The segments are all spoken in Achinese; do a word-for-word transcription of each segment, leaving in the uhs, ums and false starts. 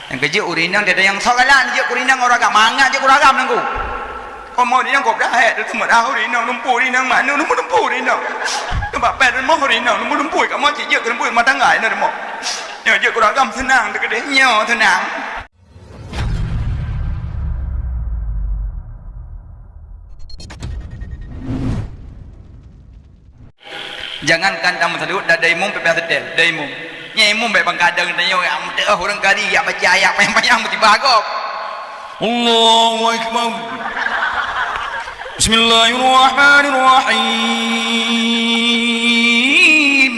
Nyang keu jeuet ureueng inong, teuh nyang soe galak jeuet keu ureueng inong, ureueng agam mangat jeuet keu ureueng agam nangku. Komo ureueng inong gob dah hek, teuh meudah ureueng inong, lumpur ureueng inong, mak neu lumpur-lumpur ureueng inong. Teumpat pèt rumoh ureueng inong, lumpur-lumpur, kamoe cit jeuet keu lumpur rumah tangga inong rumoh. Nyoe jeuet keu ureueng agam seunang teuh keudeh, nyoe seunang. Jangankan tamu salut, dah, dah imum pepeh setel, dah imum. Nyan imum baik bangka dang tanyoe, ya, meuteuk ureueng kari, ya, baca ayat panyang-panyang, meusiba gob. Allahu Akbar. Bismillahirrahmanirrahim.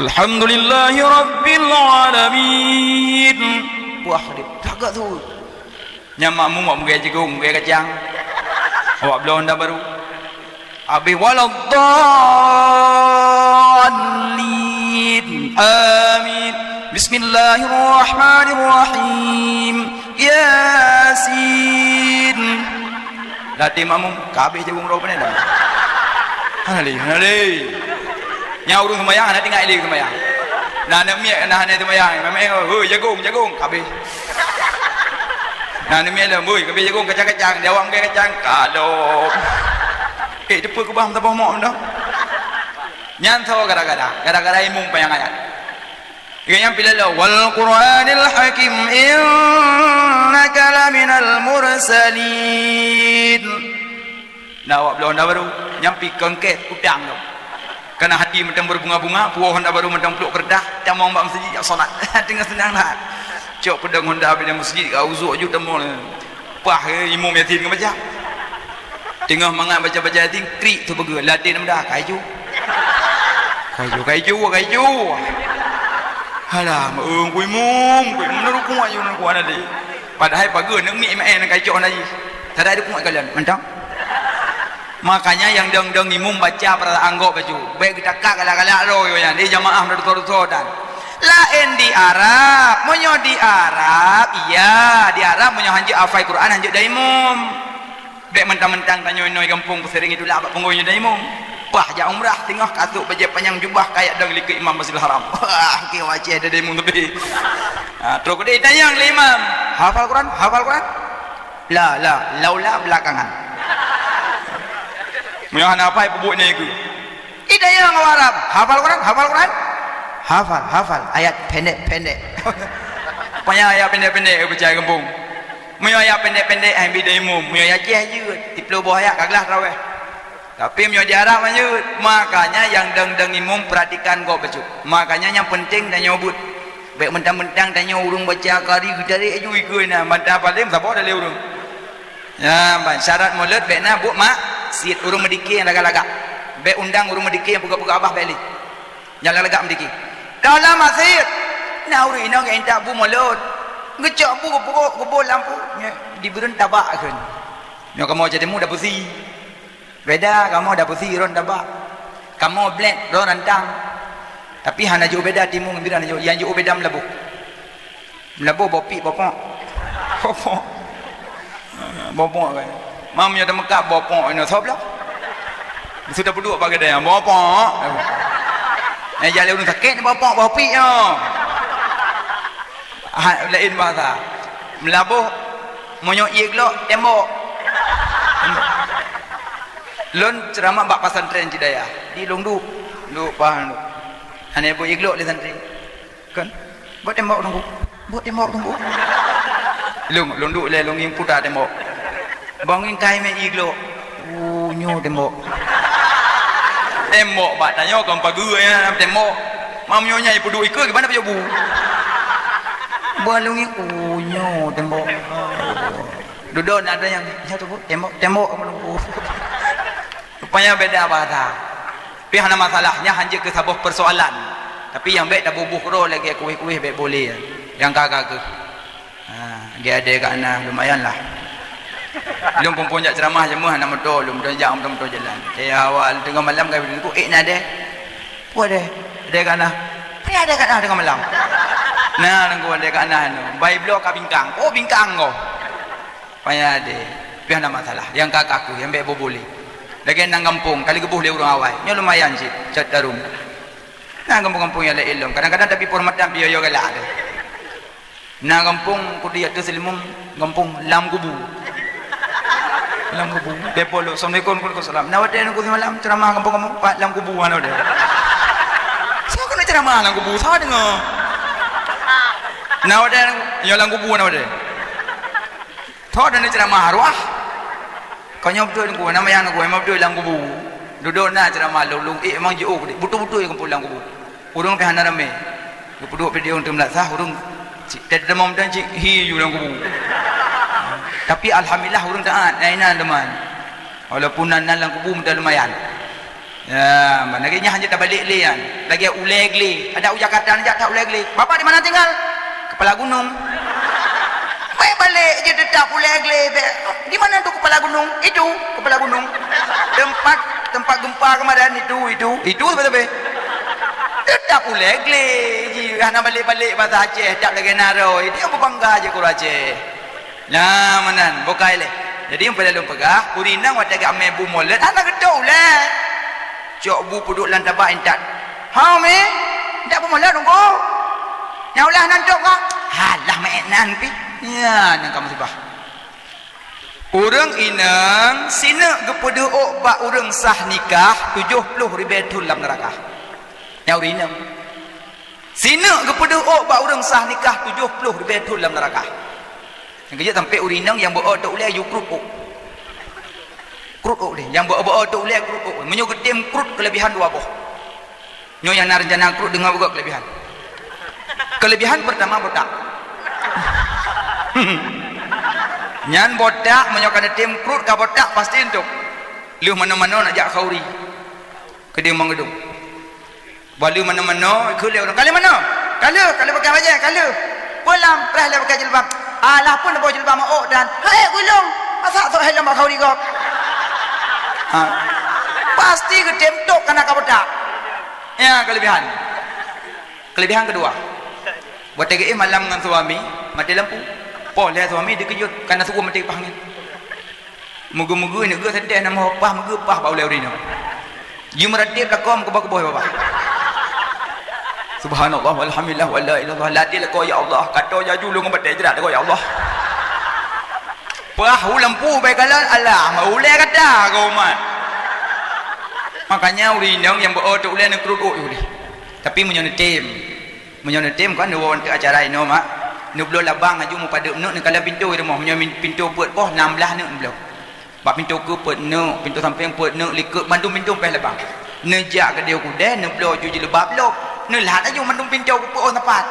Alhamdulillahi Rabbil Alamin. Wah, dia tagak tu. Nyan makmum awak meugaya jigong, meugaya kacang. Awak bloe honda baru. Habéh waladdallin. Amin. Bismillahirrahmanirrahim. Yasin. Latih makmum, ka habéh jigong droe pane dah. Hana lé, hana lé. Nyan ureueng seumayang hana teuingat lé seumayang. Na aneuk miet na hana seumayang, memang, "Hoi, jagong, jagong," ka habéh. Na aneuk miet lom, "Hoi, ka habéh jagong kacang-kacang," di awak meugaya kacang, ka lom. Eh, teupeue keubah meusaboh mok mantong. Nyan soe gara-gara, gara-gara imum panyang ayat. Nyan pih laloe, "Wal Qur'anil Hakim, innaka laminal mursalin." Na awak bloe honda baru, nyan pih kongkét utang lom. Kana hati mantong beubunga-bunga, puwoe honda baru mantong pluek keureutah, tamong bak meuseujid jak salat. Teungoh seunang that. Cok peudong honda bak meuseujid, ka uzok ju tamong. Pah, eh, imum Yasin geubaca. Teungoh mangat baca-baca Yasin, krik teupeugah, latih na meudah, "Kaiju. Kaiju, kaiju, kaiju." Halah, meu-, ku imum, ku imum, neurukuk aju, neurukuk aju. Padahai pageue aneuk miet maén nyang ka icok na jih. Tada dukuk kalon, mantong. Makanya nyang dong-dong imum baca perasaan gob bacut. Bèk geutakak galak-galak droe nyan. Eh, jamaah meudosa-dosa tan. Laén di Arab. Meunyoe di Arab, iya, di Arab meunyoe hanjeuet hafai Quran, hanjeuet dong imum. Bèk mentang-mentang tanyoe inoe gampông peusiréng itulak bak punggôi nyoe dong imum. Bah jak umrah, teungoh kasôk bajèe panyang jubah kajak dong likôt Imam Masjidil Haram. Wah, keu wajéh dong imum teubi. Ha, trok keudeh itanyong lé imam, "Hafal Quran? Hafal Quran?" "La, la, laula belakangan." Meunyoe hana hafai, peubuet nyoe keu. Itanyong awak Arab, "Hafal Quran? Hafal Quran?" "Hafal, hafal. Ayat pendek-pendek." Panyang ayat pendek-pendek, peucaya gampông. Meunyoe ayat pendek-pendek, hai bi dong imum. Meunyoe ayat Aceh jeuet, siplôh boh ayat ka glah traweh. Tapi meunyoe di Arab hanjeuet, makanya nyang dong-dong imum perhatikan gob bacut. Makanya nyang penting tanyoe beuet. Bèk mentang-mentang tanyoe ureueng baca kari geutarek aju ikeue na, bantah paléng saboh dalé ureueng. Nyan ban syarat mulod bèk na buet maksiet, ureueng meudike nyang lagak-lagak. Bèk undang ureueng meudike nyang peugah-peugah abah bèk lé. Nyang lagak-lagak meudike. Ka lheuh maksiet. Na ureueng inong nyang intat bu mulod. Geucok bu geupeugot, geuboh lampu. Nyoe dibeureun tabak kheun. Nyoe kamoe cit timu dapeusi. Beda kamoe dapeusi ron tabak. Kamoe blek ron rantang. Tapi hana jiôh beda timu ngon bireuen, nyang jiôh beda meulaboh. Meulaboh boh piek, boh pok. Boh pok. Boh pok kan. Mam nyoe teumeukab boh pok inoe soe bloe. Sudah peuduek bak keudè boh pok. Eh, jak lé ureueng sakét boh pok, boh piek nyoe. Ha, laén bahasa. Meulaboh meunyoe ié glok tembok. Lôn ceuramah bak pesantren Hidayah. Di lôn duek, duek pahan duek. Hana boh ié glok lé santri. Kan? Buet tembok Teungku. Buet tembok Teungku. Lôn, lôn duek lé lôn ngieng puta tembok. Bang ngieng kai mé ié glok. Oh, nyoe tembok. Tembok bak tanyoe kon pageue nyan tembok. Mam nyoe nyang ipeuduek ikeue gimana pajoh bu? Bang lôn ngieng, oh, nyoe tembok. Dudoe na ada nyang, nyoe Teungku, tembok, tembok. Rupanya beda bahasa. Tapi hana masalah, nyan hanjeuet keu saboh persoalan. Tapi nyang bèk tabubuh keudroe lagèe kuweh-kuweh bèk boleh. Nyang ka-ka keuh. Ha, lagèe adèe kak na lumayan lah. Lôn phôn-phôn jak ceuramah jeumeuh hana moto, lôn moto jak moto-moto jalan. Eh, awak teungoh malam ka ku ék na adèe. Peue adèe? Adèe kak na. Peue adèe kak na teungoh malam? Na, nangku adèe kak na nyoe. Bai bloe ka bingkang. Oh, bingkang ko. Payah deh. Tapi hana masalah. Nyang ka-ka keuh, nyang bèk boh boleh. Lagèe nan gampông, ka lheuh geuboh lé ureueng awai. Nyoe lumayan cit, cot tarum. Nan gampông-gampông nyang laén lom. Kadang-kadang tapi peuhormatan pih yo-yo galak deh. Na gampông kudi ateueh Seulimeum, gampông Lam Kubu. Lam Kubu. Depok lôn, "Assalamualaikum." "Waalaikumsalam." "Na watèe nangku simalam ceuramah gampông kamoe?" "Pat Lam Kubu hana watèe." "Soe keuneuk ceuramah Lam Kubu? Soe deungö?" "Na watèe nyoe Lam Kubu hana watèe." "Soe deungö ceuramah arwah?" "Kon nyoe beutôi nangku, na manyang nangku, memang beutôi Lam Kubu. Dudoe na ceuramah lôn, lôn ék memang jiôh kudi. Beutôi-beutôi gampông Lam Kubu." Ureueng pih hana ramé. Geupeuduek pih di ureueng teumeulaksah, ureueng cit, teudeumam dan cit hi ju lam kubu. Tapi alhamdulillah ureueng taat, na inan teuma. Walaupun na, na lam kubu meudah lumayan. Ya, mana lagèe nyan hana tabalek lé nyan. Lagèe ulèe glé. Ada u Jakarta jak that ulèe glé. "Bapak di mana tinggal?" "Kepala gunung." Baik balik je tetap ulèe glé. "Di mana tu kepala gunung?" "Itu, kepala gunung. Tempat, tempat gempa kemarin itu, itu." Itu betul-betul. Teutap ulèe glé jih, hana balek-balek basa Aceh, teutap lagèe naro. Itu nyang beubangga jih keu ureueng Aceh. Nah, meunan, bukai lé. Jadi, nyang peureulèe lôn peugah, ureueng inong watèe geuamé bu mulod, hana geutôp ulèe. Cok bu peuduek lam taba intat. "Hao, Mi, intat bu mulod, Teungku." "Nyan ulèe hana neutôp kah?" "Halah, meu'èk nan pih." Nyan nyang ka musibah. Ureueng inong sineuk geupeudeuh ôk bak ureueng sah nikah tujoh ploh ribèe thôn lam neuraka. Nyan ureueng inong. Sineuk geupeudeuh ôk bak ureueng sah nikah tujoh ploh ribèe thôn lam neuraka. Nyang keujeuet sampoe ureueng inong nyang beu-o tôp ulèe yue krut ôk. Krut ôk deh, nyang beu-o, beu-o tôp ulèe krut ôk. Meunyoe geutem krut keuleubihan dua boh. Nyoe nyang na reuncana krut deungö beugöt keuleubihan. Keuleubihan peurtama botak. Nyan botak, meunyoe ka neutem krut ka botak pasti euntok. Lheueh manoe-manoe nak jak khauri. Keudeh meungeudong. Bah lheueh manoe-manoe, ikheun lé ureueng, "Ka lheueh manoe? Ka lheueh, ka lheueh pakai bajèe, ka lheueh." Peue lam, preh lé pakai jilbab. Alah pun leuboh jilbab meu'ok dan, "Hai, gulong, masa sok hai lom bak khauri gob?" Ha. Pasti geutem tok kana ka botak. Ya, keuleubihan. Keuleubihan keudua. Watèe geuéh malam ngon suami, maté lampu. Poh lhèe suami dikeujot, kana suku maté pah angén. Meugeue-meugeue, neugeue seudeh, na meuhopah, meugeue pah bak ulèe ureueng inong. Jimeuratéb lakoe meukeubah-keubah babah. Subhanallah, walhamdulillah, wala ilaha illallah. Latih lakoe, "Ya Allah, kato jaju lôn ngon batèe jrat lakoe, ya Allah." Pah u lampu bèe kalon, alah, ulèe gata keu umat. Makanya ureueng inong nyang beu-o tôp ulèe neukrut ôk jih. Tapi meunyoe neutem, meunyoe neutem kan neuwoe ateueh acara inoe mak, neubloe labang laju meupadub neuk neukalon pintoe rumoh. Meunyoe min-, pintoe peuet boh, nam blaih neuk neubloe. Bak pintoe keue peuet neuk, pintoe sampéng peuet neuk, likot mandum pintoe pèh labang. Neujak keudeh u keudè, neubloe ju jilbab lom, neulhat laju mandum pintoe peuet boh sapat.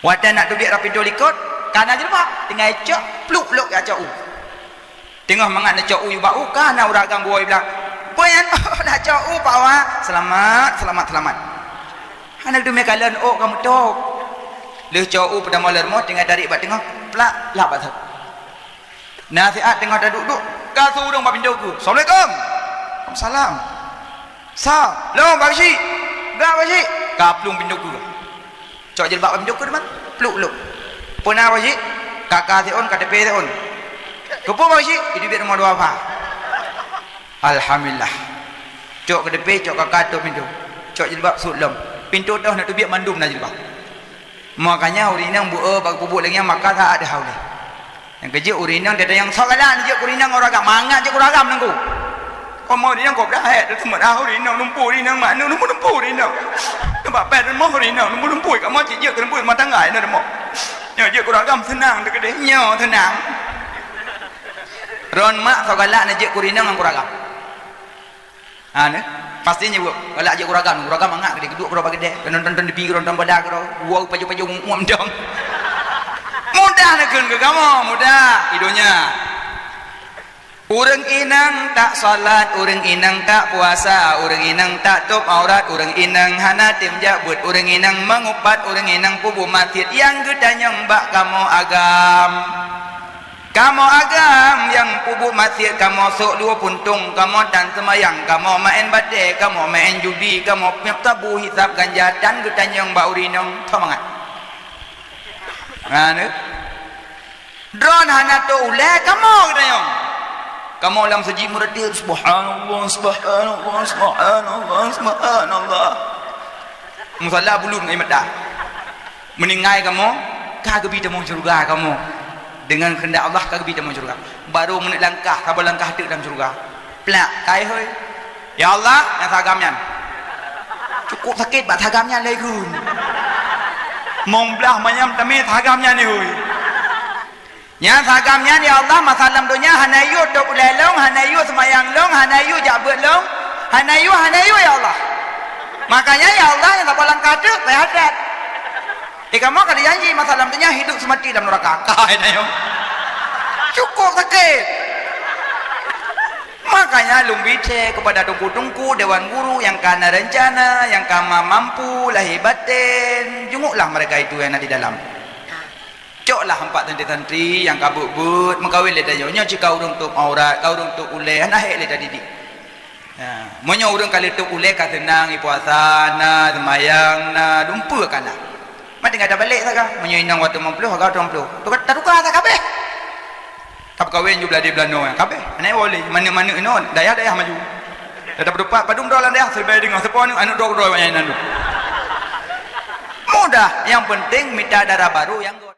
Watèe nak teubiet rot pintoe likot, kana jilbab, tinggai cok, pluk lom jak cok u. Teungoh mangat neucok u bak u, kana ureueng agam geuwoe blang. "Peue nyan?" "Oh, na cok u, Pak Wa." "Seulamat, seulamat, seulamat." Hana teumé kalon ôk ka meutok. Lheueh cok u peutamong lé rumoh, tinggai tarék bak teungoh, plak, lhah bak sot. Na siat teungoh taduek-duek, ka su ureueng bak pintoe keue. "Assalamualaikum." "Waalaikumsalam." "Sa, lôn Pak Syik." "Ga Pak Syik." Ka plueng pintoe keue. Cok jilbab bak pintoe keue teuma, pluk lom. "Peue na Pak Syik?" "K K siôn, K T P siôn." "Keupeue Pak Syik?" "Iteubiet rumoh dua fa." Alhamdulillah. Cok K T P, cok K K tôp pintoe. Cok jilbab sot lom. Pintoe toh neuteubiet mandum na jilbab. Makanya ureueng inong beu-o bak peubuet lagèe nyan maka saat deuh ulèe. Nyang keujeuet ureueng inong, teuntang nyang sok galak neujeuet keu ureueng inong ngon ureueng agam, mangat jeuet keu ureueng agam nangku. Kamoe ureueng inong gob dah hèk, teuseumeuet ah ureueng inong, lumpu ureueng inong, mak neuk lumpu-lumpu ureueng inong. Teuma pèh rumoh ureueng inong, lumpu-lumpu, kamoe cit jeuet keu lumpu rumah tangga inoe rumoh. Nyoe jeuet keu ureueng agam seunang teuh keudeh, nyoe seunang. Droen mak sok galak neujeuet keu ureueng inong ngon keu ureueng agam. Ha, nyoe. Pasti nyoe, galak jeuet keu ureueng agam, ureueng agam mangat keudeh, geuduek keudroe bak keudè, nonton-nonton T V keudroe, nonton bola keudroe, woe pajoh-pajoh muet-muet mantong. Mudah neukheun keu kamoe, mudah. I donya. Ureueng inong tak salat, ureueng inong tak puasa, ureueng inong tak tôp aurat, ureueng inong hana tem jak beuet, ureueng inong meuupat, ureueng inong peubuet maksiet, nyang geutanyong bak kamoe agam. Kamoe agam nyang peubuet maksiet, kamoe sôk luweue puntông, kamoe tan seumayang, kamoe maén batèe, kamoe maén judi, kamoe piep sabu, hisab ganja, tan geutanyong bak ureueng inong. Soe mangat? Hana. Droen hana tôp ulèe, kamoe geutanyong. Kamoe lam seujid meuratéb, "Subhanallah, subhanallah, subhanallah, subhanallah." Musala buleuen ngon mata. Meuninggai kamoe, Ka geubi tamong syeuruga kamoe. Deungon keundak Allah ka geubi tamong syeuruga. Barô meuneuk langkah, saboh langkah teuk lam syeuruga. Plak, ka éh hôi. Ya Allah, nyang sagam nyan. Cukup sakét bak sagam nyan lé gun. Mong blah manyam tamé sagam nyan éh hôi. Nyang sagam nyan, ya Allah, masa lam donya hana yue tôb ulèe lôn, hana yue seumayang lôn, hana yue jak beuet lôn, hana yue, hana yue, ya Allah. Makanya, ya Allah, nyang saboh langkah teuk, saya hajat. Eh, kamoe ka dijanji masa lam donya hidup seumati lam neuraka. Ka, hana yue. Cukup sakét. Makanya lôn bicé kepada teungku-teungku, dewan guru nyang ka na rencana, nyang ka ma-, mampu lahé batén, jenguklah mereka itu yang na di dalam. Coklah empat santri-santri nyang ka beuet-beuet, meukawen lé tanyoe. Nyoe cit ka ureueng tôb aurat, ka ureueng tôb ulèe, hana hék lé tadidik. Ya, meunyoe ureueng ka lé tôb ulèe ka seunang, ipuasa na, seumayang na, dumpeue ka na. Ma tinggai tabalek saga. Meunyoe inong watèe limong ploh, saga watèe limong ploh. Tuka, tatuka saga kabéh. Tapeukawen ju blah di blah noe, kabéh. Aneuk boleh, maneuk-maneuk inoe, dayah-dayah maju. Dah tapeutupat, padum droe lam dayah, siribèe deungoe, soe aneuk, aneuk droe-droe banyak inan tu. Mudah, yang penting mita dara barô nyang göt.